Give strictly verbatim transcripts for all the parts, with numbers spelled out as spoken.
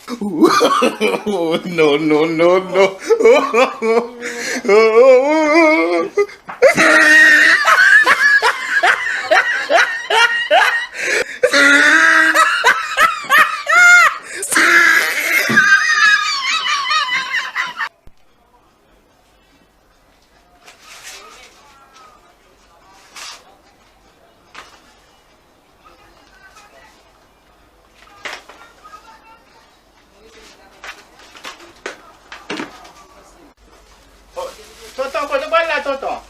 No, no, no, no. Tonton, kote w pral la, tonton?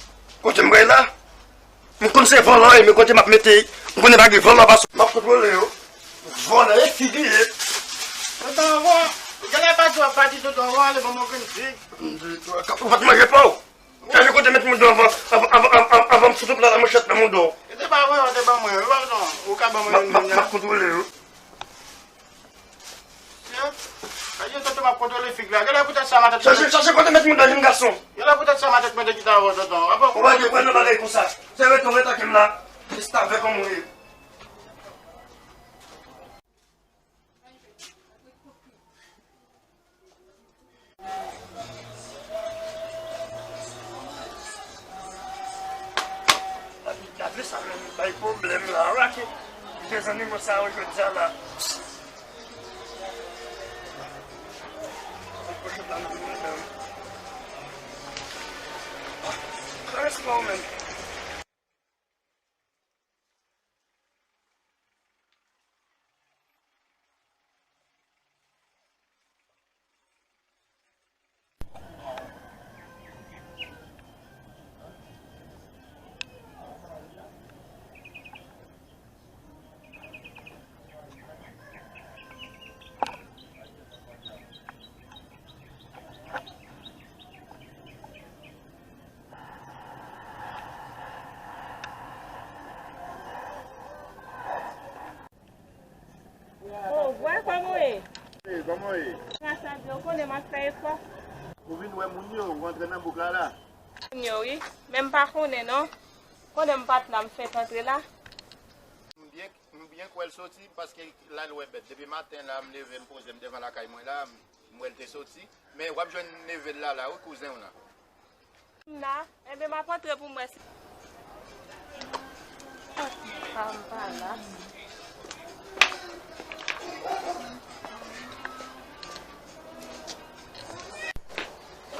Kote m pral la? M konn se vòlò, e men kote m ap mete, m konnen pa gen vòlò, paske m ap kontwole yo. Vòlò, e figi ye. Tonton, anvan, genlè pati w ap pati, tonton, anvan ale ban m yon grenn fig. Ou pa t manje pa w? Chache kote met moun do anvan, anvan, anvan, anvan, anvan m fout ou plat a manchèt nan moun do. E te pa vre, ou te ban mwen, wi, pardon. Ou ka ban mwen yon grenn. M ap kontwole yo. Mesye, mesye, tonton, m ap kontwole fig la. Genlè poutèt sa matant mwen te... Chache, chache kote met moun nan, jenn gason. Genlè poutèt sa matant mwen te kite avè w, tonton. Ou pa gen pwen nan bagay konsa. Se rete w ret ak m la. Restavèk an mwen ye. Gade sa menm, bay pwoblèm la. Wè ki de zanimo sa yo jodi a la. Respè w menm. Oh, bwè, kòman w ye? Wi, kòman w ye? Gras a Dye, ou konnen m ap fè efò. Ou vin wè moun yo, ou antre nan bouk la la? Moun yo, wi. Men m pa konnen, non. Konnen m pa t la, m fèk antre la. M byen, m byen kwè l soti, paske l al wè bèt. Depi maten la, m leve, m poze m devan lakay mwen la, m wè l te soti. Men w ap jwenn neve l la, la, wi, kouzen w lan. M la, enben m ap antre pou m wè si papa m pa la.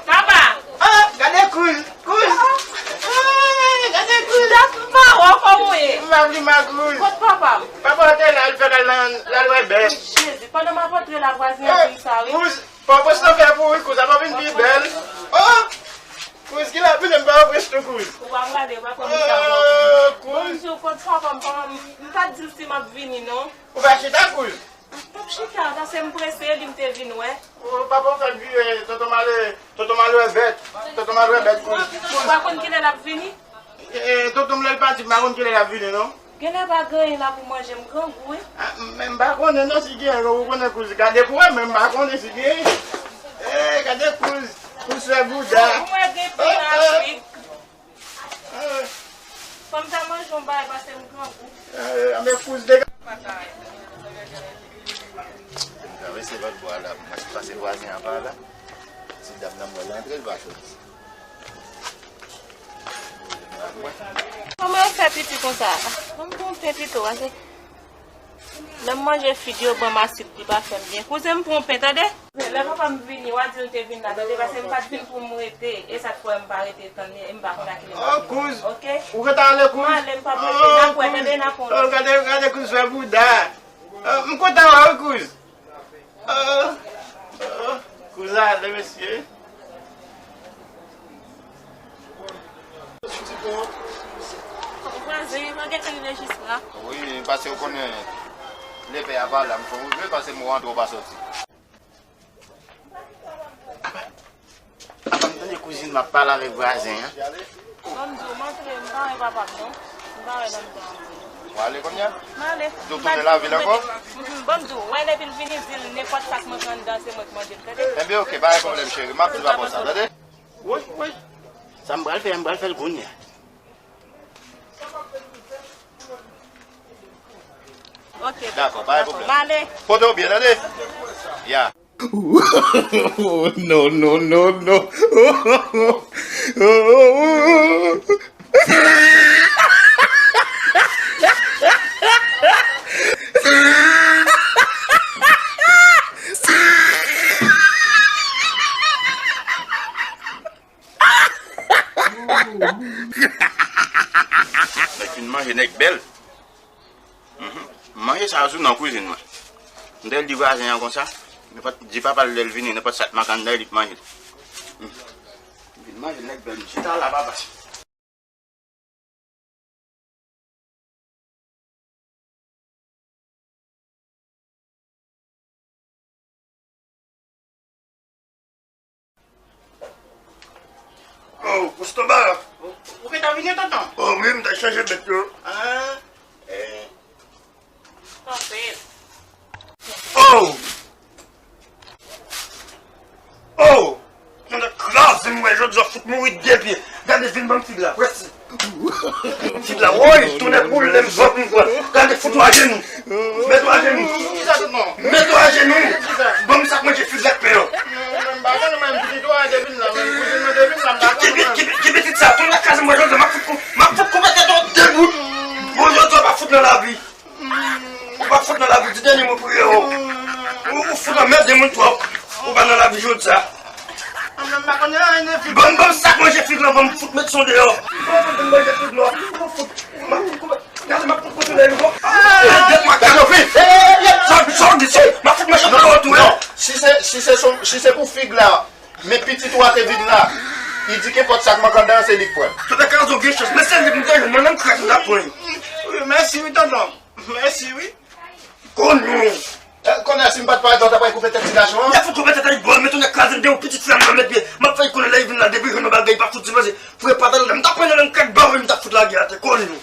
Papa! Ah, gade kouz, kouz! Ah, gade kouz! M pa wè w, kòman w ye? M pa vle mal kouz. Kot papa m? Papa w te la, l fèk al nan, l al wè bèt. Jezi, pandan m ap antre la, vwazen an di m sa, wi. Kouz, pa w pran san fè pou wi, kouz, ap vin pi bèl. Oh! Kouz, ki la vin, m pa w pran san tou, kouz. Ou pa prale, ou pa konn sa w. Oh, kouz. Bonjou, kot papa m, papa m, m pa t di l si m ap vini, non. Ou pa chita, kouz? M p ap chita, paske m prese, li m te vin wè. Oh, papa w fèk vire, tonton m al, tonton m al wè bèt. Tonton m al wè bèt, kouz. Ou pa konn kilè l ap vini? Eh, tonton m lè l pati, m pa konn kilè l ap vini, non. Genlè pa gen anyen la pou manje, m grangou, wi. Ah, men m pa konnen non si gen, ou konnen kouz, gade pou wè, men m pa konnen si gen. Eh, gade kouz, kouz fè bouda. Ou wè gen pil Afrik. Ah. Fò m ta manje yon bagay, paske m grangou. Eh, anben kouz de... M travèse lòt bò a la, m pase vwazen an pa la. Ti dam nan, m wè l antre, l pa soti. Kòman yo fè piti konsa? Ban m pran pen pito, paske lè m manje fig yo ban m asid, li pa fè m byen. Kouzen, m pran pen, tande? Lè papa m vini, w a di l te vin la, tande? Paske m pa t vin pou m rete. E sa k fè m pa rete tann li, e m pa konn a kilè m ap vini. Oh, kouz. Oke? Ou gentan ale, kouz? M ale, m p ap rete. N ap wè, tande? N ap wè. Oh, gade, gade kouz fè bouda. Oh, m kontan wè w, kouz. Oh, oh, kouz ale, mesye. Vwazen, mwen gentan rive jis la. Wi, paske w konnen, lepè a pa la, m fè w rive, paske m rantre w pa soti. Apa, apa, m tande kouzin m ap pale avèk vwazen an. Ban m di w, m antre, m pa wè papa m non. M pa wè nan mitan antre. W ale kounye a? M ale. Di w tounen lavil ankò? Mhm, ban m di w, mwen depi l vini, di l nenpòt sa k manje anndan, se mwen k manje l, tande? Enben, oke, pa gen pwoblèm, cheri. M ap di l pa bon sa, tande? Woy, woy. Sa m pral fè, m pral fè l kounye a. Ok. Dakò, pa gen pwoblèm. M ale. Pote w byen, tande? Ya. No, no, no, no. Nèg fin manje, nèg bèl. Mhm. M manje sa jou nan kwizin mwen. M te di vwazen an konsa, nenpòt, di papa l lè l vini, nenpòt sa k makanda li p manje. Mhm. Vin manje nèg bèl, m chita la, papa. Oh, Koustoba! Ou, ou gentan vini, tonton? Oh, wi, m ta chanje bèt yo. Ah, eh. Kanpe. Oh! Oh! Mwen kraze m wè jodi a fout mouri de pye. Gade vin ban m fig la, prèsi. Fig la, woy, tonnè boule m vant m pran. Gade fout ou ajenou. Mèt ou ajenou. Mèt ou ajenou. Ban m sa k manje fig la k pen an. Ki, ki, ki, ki pitit sa, tonnè kraze m wè jodi a, m ap fout kou, m ap fout kou mete tèt ou de bout. Bon, jodi a w ap fout nan lavi. Ou pa fout nan lavi, di dènye mo priyè w. Ou, ou fout anmède moun twòp. Ou pa nan lavi jodi a. Mwen menm pa konnen anyen de fig. Ban m, ban m sa k manje fig lan, ban m fout met son deyò. Ban m fout manje fig lan. Ban m fout. M ap fout kote, gade, m ap fout kote lè yo. Gade, m ap fout manje fig lan tou, wi. Si se, si se, si se pou, si se pou fig la, men pitit ou a te vin la. Li di ke pòt sa k makanda an se li k pran. Tonnè kraze w, gen chans. Men se li m te jwenn, mwen menm krak m t ap pran. Wi, mèsi wi, tonton. Mèsi wi. Konn nou. Eh, kounye a, si m pa t parèt la, w ta pral koupe tèt ti gason an? Lè fout koupe tèt a li bò, men tonnè kraze m, de yon pitit fi a m nan met pye. M ap fè l konnen lè li vin la, depi jwenn yon bagay, pa fout sipoze. Fre pa tande, m t ap pran nan krak ba w, m t ap fout lage atè, konn nou.